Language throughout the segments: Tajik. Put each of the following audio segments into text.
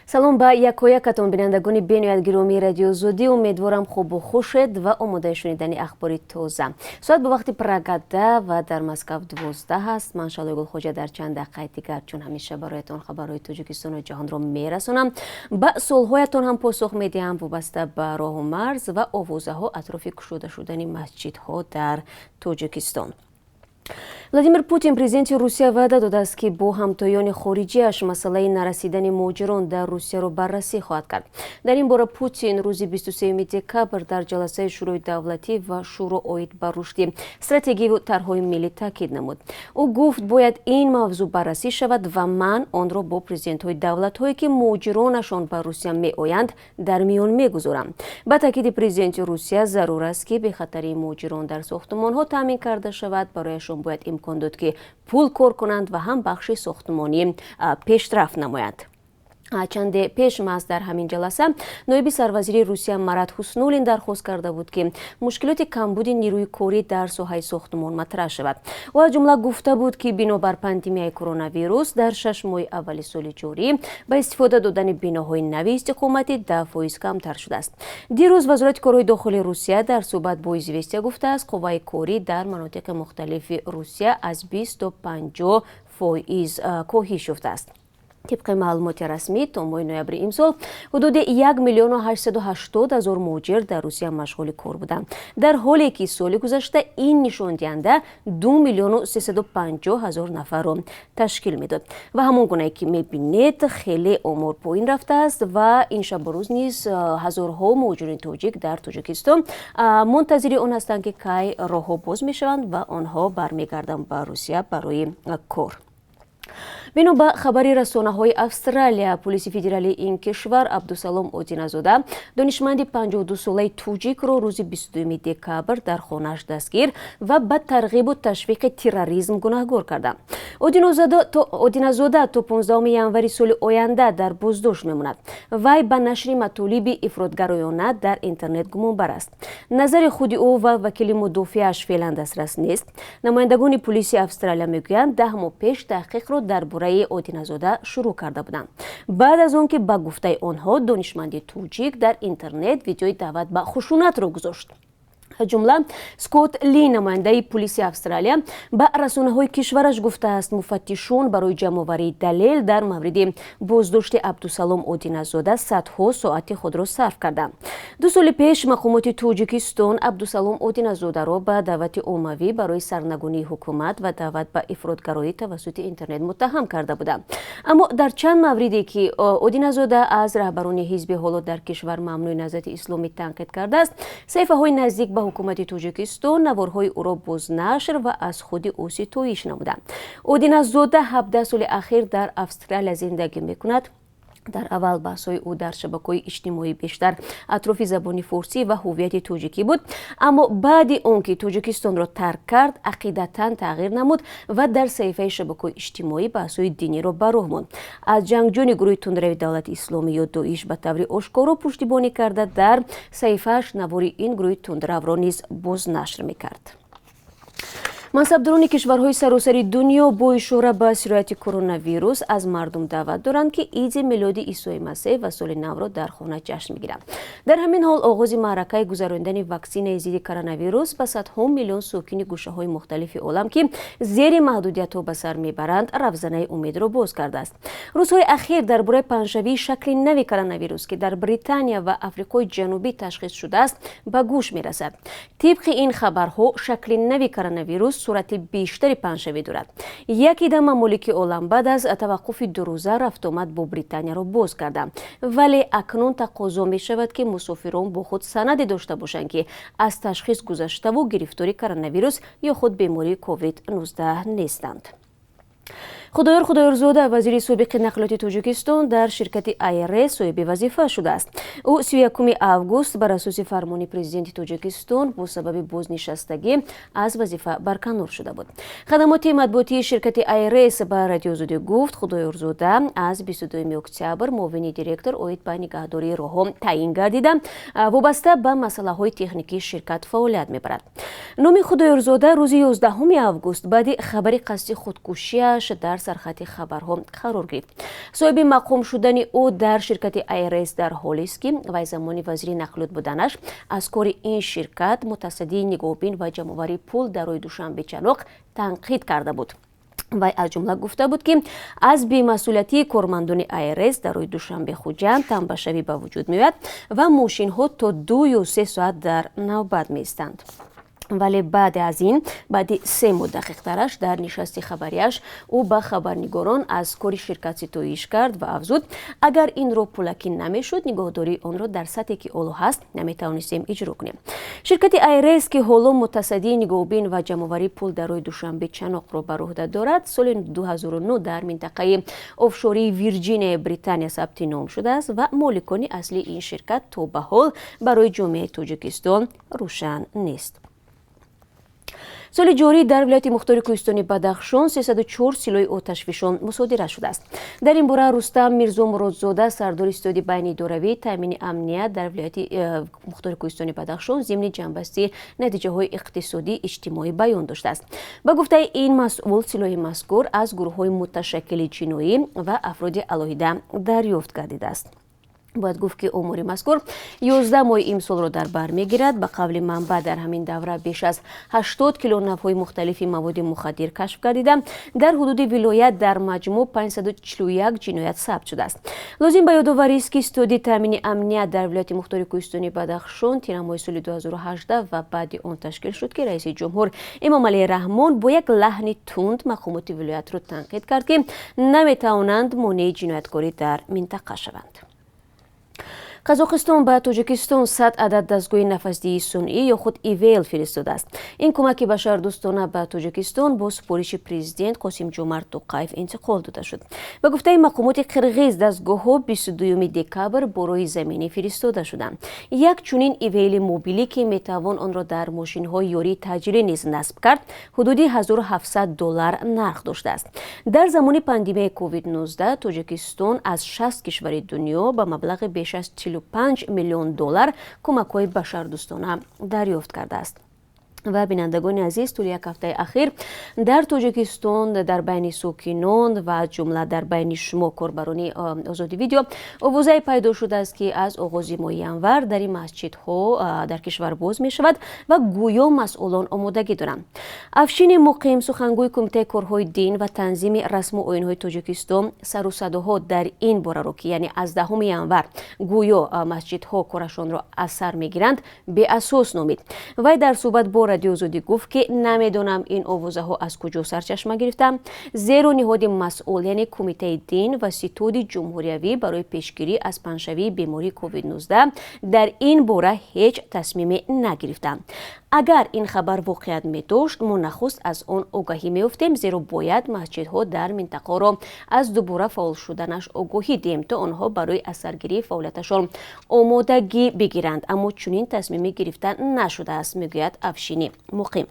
Салом ба якоякатон, бинандагони бениҳоят гиромии Радиои Озодӣ. Умедворам, хубу хушед ва омодаи шунидани ахбори тоза. Соат ба вақти Прага 10 ва дар Москав 12 аст. Ман, Шалои Гулхоҷа, дар чанд дақиқаи дигар, чун ҳамеша, бароятон хабарҳои Тоҷикистону ҷаҳонро мерасонам, ба суолҳоятон ҳам посух медиҳам, вобаста ба роҳу марз ва овозаҳо атрофи кушода шудани масҷидҳо дар Тоҷикистон. Владимир Путин, президенти Русия, ваъда додааст, ки бо ҳамтоёни хориҷиаш масъалаи нарасидани муҳоҷирон дар Русияро баррасӣ хоҳад кард. Дар ин бора Путин рӯзи 23 декабр дар ҷаласаи Шӯрои давлатӣ ва Шӯро оид ба рушди стратегиву тарҳҳои миллӣ таъкид намуд. Ӯ гуфт, бояд ин мавзӯъ баррасӣ шавад ва ман онро бо президентҳои давлатҳое, ки муҳоҷиронашон ба Русия меоянд, дар миён мегузорам. Ба таъкиди президенти Русия, зарур аст, ки бехатарии муҳоҷирон дар сохтумонҳо таъмин карда шавад. Барояшон бояд имкон дод, ки пул кор кунанд ва ҳам бахши сохтмонӣ пешрафт намояд. Чанде пеш, маҳз дар ҳамин ҷаласа, ноиби сарвазири Русия Марат Ҳуснуллин дархост карда буд, ки мушкилоти камбуди нерӯи корӣ дар соҳаи сохтмон матраҳ шавад. Ӯ аз ҷумла гуфта буд, ки бинобар пандемияи коронавирус дар 6 моҳи аввали соли ҷорӣ ба истифода додани биноҳои нави истиқоматӣ 10% камтар шудааст. Дирӯз Вазорати корҳои дохилии Русия дар суҳбат бо «Известия» гуфтааст, қувваи корӣ дар манотиқи мухталифи Русия аз 20 то 50% коҳиш ёфтааст. Тибқи маълумоти расмӣ, то моҳи ноябри имсол ҳудуди 1 880 000 муҳоҷир дар Русия машғули кор буданд, дар ҳоле ки соли гузашта ин нишондиҳанда 2 350 000 нафарро ташкил медод. Ва ҳамон гунае ки мебинед, хеле омор поин рафтааст ва ин шабу рӯз низ ҳазорҳо муҳоҷирони тоҷик дар Тоҷикистон мунтазири он ҳастанд, ки кай роҳҳо боз мешаванд ва онҳо бармегарданд ба Русия барои кор. Бино ба хабари расонаҳои Австралия, полиси федералии ин кишвар Абдусалом Одиназода, донишманди 52-солаи тоҷикро, рӯзи 22 декабр дар хонааш дастгир ва ба тарғибу ташвиқи терроризм гунаҳгор карданд. Одиназода то 15 январи соли оянда дар боздошт мемонад. Вай ба нашри матолиби ифротгароёна дар интернет гумонбар аст. Назари худи ӯ ва вакили мудофиааш феълан дастрас нест. Намояндагони полиси Австралия мегӯянд, 10 моҳ пеш таҳқиқро дар бораи Одиназода шурӯъ карда буданд, баъд аз он ки, ба гуфтаи онҳо, донишманди тоҷик дар интернет видеои даъват ба хушунатро гузошт. Ҷумла Скотт Ли, намояндаи пулиси Австралия, ба расонаҳои кишвараш гуфтааст, муфаттишон барои ҷамъоварии далел дар мавриди боздошти Абдусалом Одиназода садҳо соати худро сарф карданд. 2 соли пеш мақомоти Тоҷикистон Абдусалом Одиназодаро ба даъвати оммавӣ барои сарнагунии ҳукумат ва даъват ба ифротгароӣ тавассути интернет муттаҳам карда буданд. Аммо дар чанд мавриде, ки Одиназода аз раҳбарони ҳизби ҳоло дар кишвар мамнӯи Наҳзати Исломӣ танқид кардааст, саҳифаҳои наздик ба ҳукумати Тоҷикистон наворҳои ӯро бознашр ва аз худи ӯ ситоиш намуданд. Одиназода 17 соли ахир дар Австралия зиндагӣ мекунад. Дар аввал баҳсҳои ӯ дар шабакаҳои иҷтимоӣ бештар атрофи забони форсӣ ва ҳуввияти тоҷикӣ буд, аммо баъди он ки Тоҷикистонро тарк кард, ақидатан тағйир намуд ва дар саҳифаи шабакаҳои иҷтимоӣ баҳсҳои диниро ба роҳ монд. Аз ҷангҷӯёни гурӯҳи тундрави Давлати Исломӣ ё ДОИШ ба таври ошкоро пуштибонӣ карда, дар саҳифааш навори ин гурӯҳи тундравро низ бознашр мекард. Мансабдорони кишварҳои саросари дунё бо ишора ба сирояти коронавирус аз мардум даъват доранд, ки иди милоди Исои Масеҳ ва соли навро дар хона ҷашн мегиранд. Дар ҳамин ҳол, оғози маъракаи гузаронидани ваксинаи зидди коронавирус ба садҳо миллион сокини гӯшаҳои мухталифи олам, ки зери маҳдудиятҳо ба сар мебаранд, равзанаи умедро боз кардааст. Рӯзҳои ахир дар бораи паҳншавии шакли нави коронавирус, ки дар Британия ва Африқои Ҷанубӣ ташхис шудааст, ба гӯш мерасад. Тибқи ин хабарҳо, шакли нави коронавирус суръати бештари паҳншавӣ дорад. Як ида мамолики олам баъд аз таваққуфи дурӯза рафтуомад бо Британияро боз карданд, вале акнун тақозо мешавад, ки мусофирон бо худ санаде дошта бошанд, ки аз ташхис гузаштаву гирифтори коронавирус ё худ бемории COVID-19 нестанд. Худоёр Худоёрзода, вазири собиқи нақлиёти Тоҷикистон, дар ширкати АйРС соҳиби вазифа шудааст. Ӯ 31 август бар асоси фармони президенти Тоҷикистон бо сабаби бознишастагӣ аз вазифа барканор шуда буд. Хадамоти матбуотии ширкати АйРС ба Радиои Озодӣ гуфт, Худоёрзода аз 22 октябр муовини директор оид ба нигаҳдории роҳҳо таъин гардида, вобаста ба масъалаҳои техникии ширкат фаъолият мебарад. Номи Худоёрзода рӯзи 11 август баъди хабари қасди худкушиаш дар Дар сархати хабарҳо қарор гирифт. Соҳиби мақом шудани ӯ дар ширкати АйРС дар ҳолест, ки вай замони вазири нақлиёт буданаш аз кори ин ширкат, мутасаддии нигоҳубин ва ҷамъоварии пул дар роҳи Душанбе Чаноқ, танқид карда буд. Вай аз ҷумла гуфта буд, ки аз бемасъулиятии кормандони АйРС дар роҳи Душанбе Хуҷанд тамбашавӣ ба вуҷуд меояд ва мошинҳо то 2 ё 3 соат дар навбат меистанд. Вале баъде аз ин, баъди 3 моҳ дақиқтараш, дар нишасти хабарияш ӯ ба хабарнигорон аз кори ширкат ситоиш кард ва афзуд: агар ин роҳ пулакӣ намешуд, нигоҳдории онро дар сатҳе, ки ҳоло ҳаст, наметавонистем иҷро кунем. Ширкати АйРС, ки ҳоло мутасаддии нигоҳубин ва ҷамъоварии пул дар роҳи Душанбе Чаноқро бар уҳда дорад, соли 2009 дар минтақаи офшории Вирҷинияи Британия сабти ном шудааст ва моликони аслии ин ширкат то ба ҳол барои ҷомеаи Тоҷикистон рӯшан нест. Соли ҷорӣ дар вилояти мухтори кӯҳистони Бадахшон 304 силоҳи оташфишон мусодира шудааст. Дар ин бора Рустам Мирзомуродзода, сардори ситоди байниидоравии таъмини амният дар вилояти мухтори кӯҳистони Бадахшон, зимни ҷамъбасти натиҷаҳои иқтисодӣ иҷтимоӣ баён доштааст. Ба гуфтаи ин масъул, силоҳи мазкур аз гурӯҳҳои муташаккили ҷиноӣ ва афроди алоҳида дарёфт гардидааст. Бояд гуфт, ки омори мазкур 11 моҳи имсолро дар бар мегирад. Ба қавли манбаъ, дар ҳамин давра беш аз 80 кило навъҳои мухталифи маводи мухаддир кашф гардида, дар ҳудуди вилоят дар маҷмӯъ 541 ҷиноят сабт шудааст. Лозим ба ёдоварист, ки ситоди таъмини амният дар вилояти мухтори кӯҳистони Бадахшон тирамоҳи соли 2018 ва баъди он ташкил шуд, ки раиси ҷумҳур Эмомалӣ Раҳмон бо як лаҳни тунд мақомоти вилоятро танқид кард, ки наметавонанд монеи ҷинояткорӣ дар минтақа шаванд. Қазоқистон ба Тоҷикистон 100 адад дастгоҳи нафасдиҳии сунъӣ ё худ ИВЛ фиристодааст. Ин кӯмаки башардӯстона ба Тоҷикистон бо супориши президент Қосимҷомарт Тоқаев интиқол дода шуд. Ба гуфтаи мақомоти қирғиз, дастгоҳҳо 22 декабр бо роҳи заминӣ фиристода шуданд. Як чунин ИВЛи мобилӣ, ки метавон онро дар мошинҳои ёрии таъҷилӣ низ насб кард, ҳудуди 1700 доллар нарх доштааст. Дар замони пандемияи COVID-19 Тоҷикистон аз 60 кишвари дунё ба маблағи беш аз 45 миллион доллар кӯмакҳои башардӯстона дарёфт кардааст. Ва, бинандагони азиз, тӯли як ҳафтаи ахир дар Тоҷикистон дар байни сокинон ва аз ҷумла дар байни шумо, корбарони Озоди Видео, овозае пайдо шудааст, ки аз оғози моҳи январ дари масҷидҳо дар кишвар боз мешавад ва гӯё масъулон омодагӣ доранд. Афшини Муқим, сухангӯи Кумитаи корҳои дин ва танзими расму оинҳои Тоҷикистон, сару садоҳо дар ин бораро, ки яъне аз 10 январ гӯё масҷидҳо корашонро аз сар мегиранд, беасос номид. Вай дар суҳбат бо Радиои Озодӣ гуфт, ки намедонам ин овозаҳо аз куҷо сарчашма гирифтанд, зеро ниҳоди масъул, яъне Кумитаи дин ва ситоди ҷумҳуриявӣ барои пешгирӣ аз паҳншавии бемории COVID-19 дар ин бора ҳеҷ тасмиме нагирифтанд. Агар ин хабар воқеият медошт, мо нахуст аз он огаҳӣ меёфтем, зеро бояд масҷидҳо дар минтақаро аз дубора фаъол шуданаш огоҳӣ диҳем, то онҳо барои аз саргирии фаъолияташон омодагӣ бигиранд. Аммо чунин тасмиме гирифта нашудааст, мегӯяд Афшини Муқим.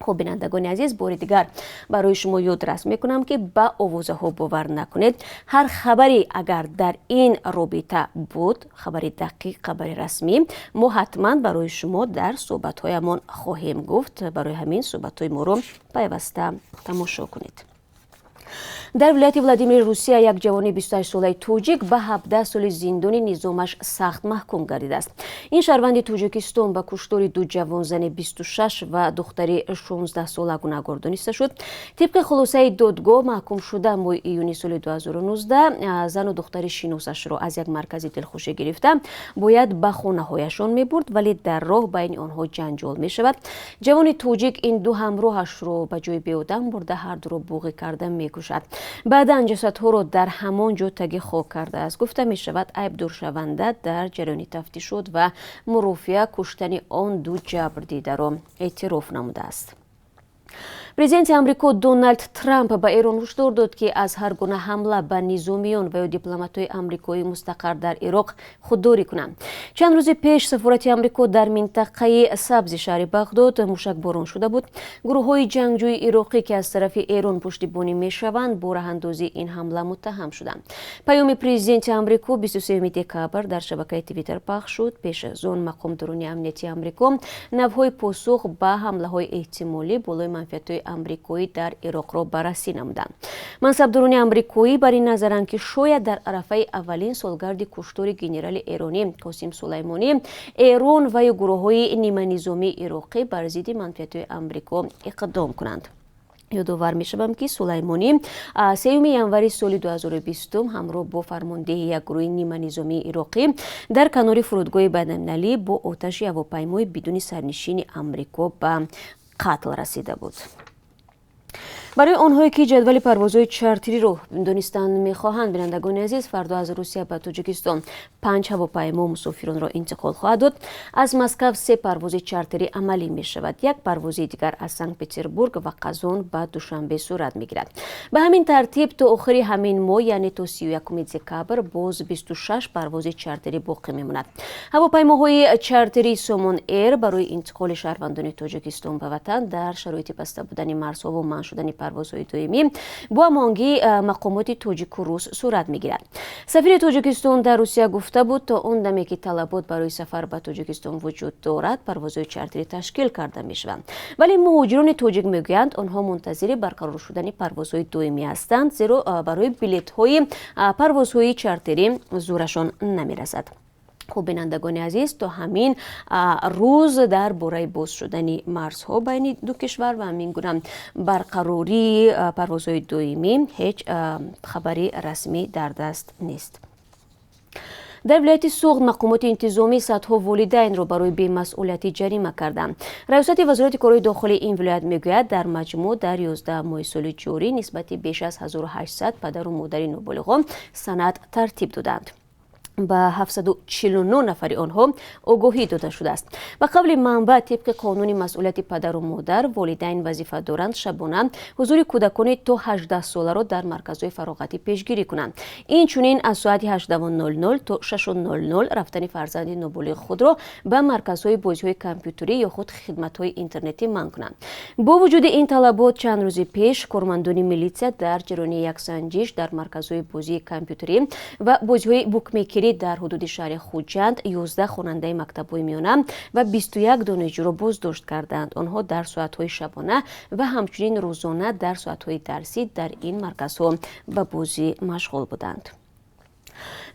Хуб, бинандагони азиз, бори дигар барои шумо ёдрас мекунам, ки ба овозаҳо бовар накунед. Ҳар хабаре агар дар ин робита буд, хабари дақиқ, хабари расмӣ, мо ҳатман барои шумо дар суҳбатҳоямон хоҳем гуфт. Барои ҳамин суҳбатҳои моро пайваста тамошо кунед. Дар вилояти Владимири Русия як ҷавони 28-солаи тоҷик ба 17 соли зиндони низомаш сахт маҳкум гардидааст. Ин шаҳрванди Тоҷикистон ба куштори ду ҷавонзани 26 ва духтари 16-сола гунаҳгор дониста шуд. Тибқи хулосаи додгоҳ, маҳкумшуда моҳи июни соли 2019 зану духтари шиносашро аз як маркази дилхушӣ гирифта, бояд ба хонаҳояшон мебурд, вале дар роҳ байни онҳо ҷанҷол мешавад. Ҷавони тоҷик ин ду ҳамроҳашро ба ҷои беодам бурда, ҳардуро буғӣ карда мекушад. Баъдан ҷасадҳоро дар ҳамон ҷо таги хок кардааст. Гуфта мешавад, айбдоршаванда дар ҷараёни тафтишот ва мурофиа куштани он ду ҷабрдидаро эътироф намудааст. Президенти Амрико Доналд Трамп ба Эрон ҳушдор дод, ки аз ҳар гуна ҳамла ба низомиён ва ё дипломатҳои амрикоӣ мустақар дар Ироқ худдорӣ кунанд. Чанд рӯзи пеш сафорати Амрико дар минтақаи сабзи шаҳри Бағдод мушакборон шуда буд. Гурӯҳҳои ҷангҷӯи ироқӣ, ки аз тарафи Эрон пуштибонӣ мешаванд, бо раҳандозии ин ҳамла муттаҳам шуданд. Паёми президенти Амрико 23 декабр дар шабакаи Твиттер пахш шуд. Пеш аз он мақомдорони амнияти Амрико навъҳои посух ба ҳамлаҳои эҳтимолӣ болои манфиатҳои Нерӯҳои амрикоӣ дар Ироқро баррасӣ намуданд. Мансабдорони амрикоӣ бар ин назаранд, ки шояд дар арафаи аввалин солгарди куштори генерали эронӣ Қосим Сулаймонӣ Эрон ва ё гурӯҳҳои ниманизомии ироқӣ бар зидди манфиатҳои Амрико иқдом кунанд. Ёдовар мешавам, ки Сулаймонӣ 3 январи соли 2020 ҳамроҳ бо фармондеҳи як гурӯҳи ниманизомии ироқӣ дар канори фурудгоҳи байналмилалӣ бо оташи ҳавопаймои бидуни сарнишини Амрико ба қатл расида буд. Барои онҳое, ки ҷадвали парвозҳои чартериро донистан мехоҳанд, бинандагони азиз, фардо аз Русия ба Тоҷикистон панҷ ҳавопаймо мусофиронро интиқол хоҳад дод. Аз Москав се парвози чартерӣ амалӣ мешавад. Як парвози дигар аз Санкт Петербург ва Қазон ба Душанбе сурат мегирад. Ба ҳамин тартиб, то охири ҳамин моҳ, яъне то 31 декабр, боз 26 парвози чартерӣ боқӣ мемонад. Ҳавопаймоҳои чартерии Сомон Эйр барои интиқоли шаҳрвандони Тоҷикистон ба ватан дар шароити баста будани марзҳо ва манъ шудани парвозҳои доимӣ бо ҳамоҳангии мақомоти тоҷику рус сурат мегирад. Сафири Тоҷикистон дар Русия гуфта буд, то он даме ки талабот барои сафар ба Тоҷикистон вуҷуд дорад, парвозҳои чартерӣ ташкил карда мешаванд. Вале муҳоҷирони тоҷик мегӯянд, онҳо мунтазири барқарор шудани парвозҳои доимӣ ҳастанд, зеро барои билетҳои парвозҳои чартерӣ зӯрашон намерасад. Хуб, бинандагони азиз, то ҳамин рӯз дар бораи боз шудани марзҳо байни ду кишвар ва ҳамин гуна барқарории парвозҳои доимӣ ҳеҷ хабари расмӣ дар даст нест. Дар вилояти Суғд мақомоти интизомӣ садҳо волидайнро барои бемасъулиятӣ ҷарима карданд. Раёсати Вазорати корҳои дохилии ин вилоят мегӯяд, дар маҷмӯъ дар 11 моҳи соли ҷорӣ нисбати беш аз 1800 падару модари ноболиғон санад тартиб доданд. Ба 749 нафари онҳо огоҳӣ дода шудааст. Ба қавли манбаъ, тибқи қонуни масъулияти падару модар, волидайн вазифа доранд шабона ҳузури кӯдакони то 18 соларо дар марказҳои фароғатӣ пешгирӣ кунанд. Инчунин аз соати 18:00 то 6:00 рафтани фарзанди ноболиғи худро ба марказҳои бозиҳои компютерӣ ё худ хидматҳои интернетӣ манъ кунанд. Бо вуҷуди ин талабот, чанд рӯзи пеш кормандони милитсия дар ҷараёни як санҷиш дар марказҳои бозии компютерӣ ва бозиҳои букмекерӣ дар ҳудуди шаҳри Хуҷанд 11 хонандаи мактабҳои миёна ва 21 донишҷӯро боздошт карданд. Онҳо дар соатҳои шабона ва ҳамчунин рӯзона дар соатҳои дарсӣ дар ин марказҳо ба бозӣ машғул буданд.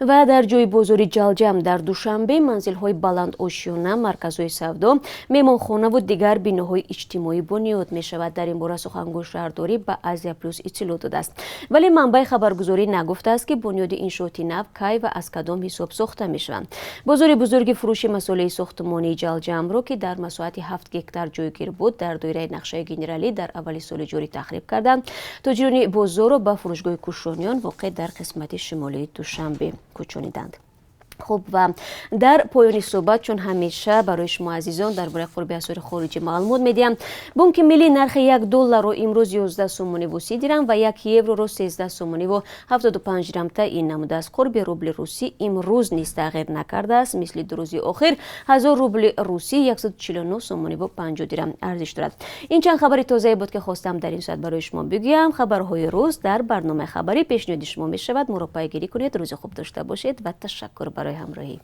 Ва дар ҷои бозори Ҷалҷам дар Душанбе манзилҳои баландошёна, марказҳои савдо, меҳмонхонаву дигар биноҳои иҷтимоӣ бунёд мешавад. Дар ин бора сухангӯи шаҳрдорӣ ба Азия Плюс иттилоъ додааст, вале манбаи хабаргузорӣ нагуфтааст, ки бунёди иншооти нав кай ва аз кадом ҳисоб сохта мешаванд. Бозори бузурги фурӯши масолеҳи сохтмонии Ҷалҷамро, ки дар масоҳати 7 гектар ҷойгир буд, дар доираи нақшаи генералӣ дар аввали соли ҷорӣ тахриб карданд. Тоҷирони бозорро ба фурӯшгоҳи Кушониён, воқеъ дар қисмати шимолии Душанбе, кӯчониданд. Хуб, ва дар поёни суҳбат, чун ҳамеша, барои шумо азизон дар бораи қурби асъори хориҷӣ маълумот медиҳам. Бонки Миллӣ нархи 1 долларро имрӯз 11 сомониву 30 дирам ва 1 евроро 13 сомониву 75 дирам таъин намудааст. Қурби рубли русӣ имрӯз низ тағйир накардааст. Мисли 2 рӯзи охир, 1000 рубли русӣ 149 сомониву 50 дирам арзиш дорад. Ин чанд хабари тозае буд, ки хостам дар ин соат барои шумо бигӯям. Хабарҳои рӯз дар барномаи хабарӣ пешниҳоди шумо мешавад. Моро пайгирӣ кунед. Рӯзи хуб дошта бошед ва ташаккур барои ҳамроҳӣ.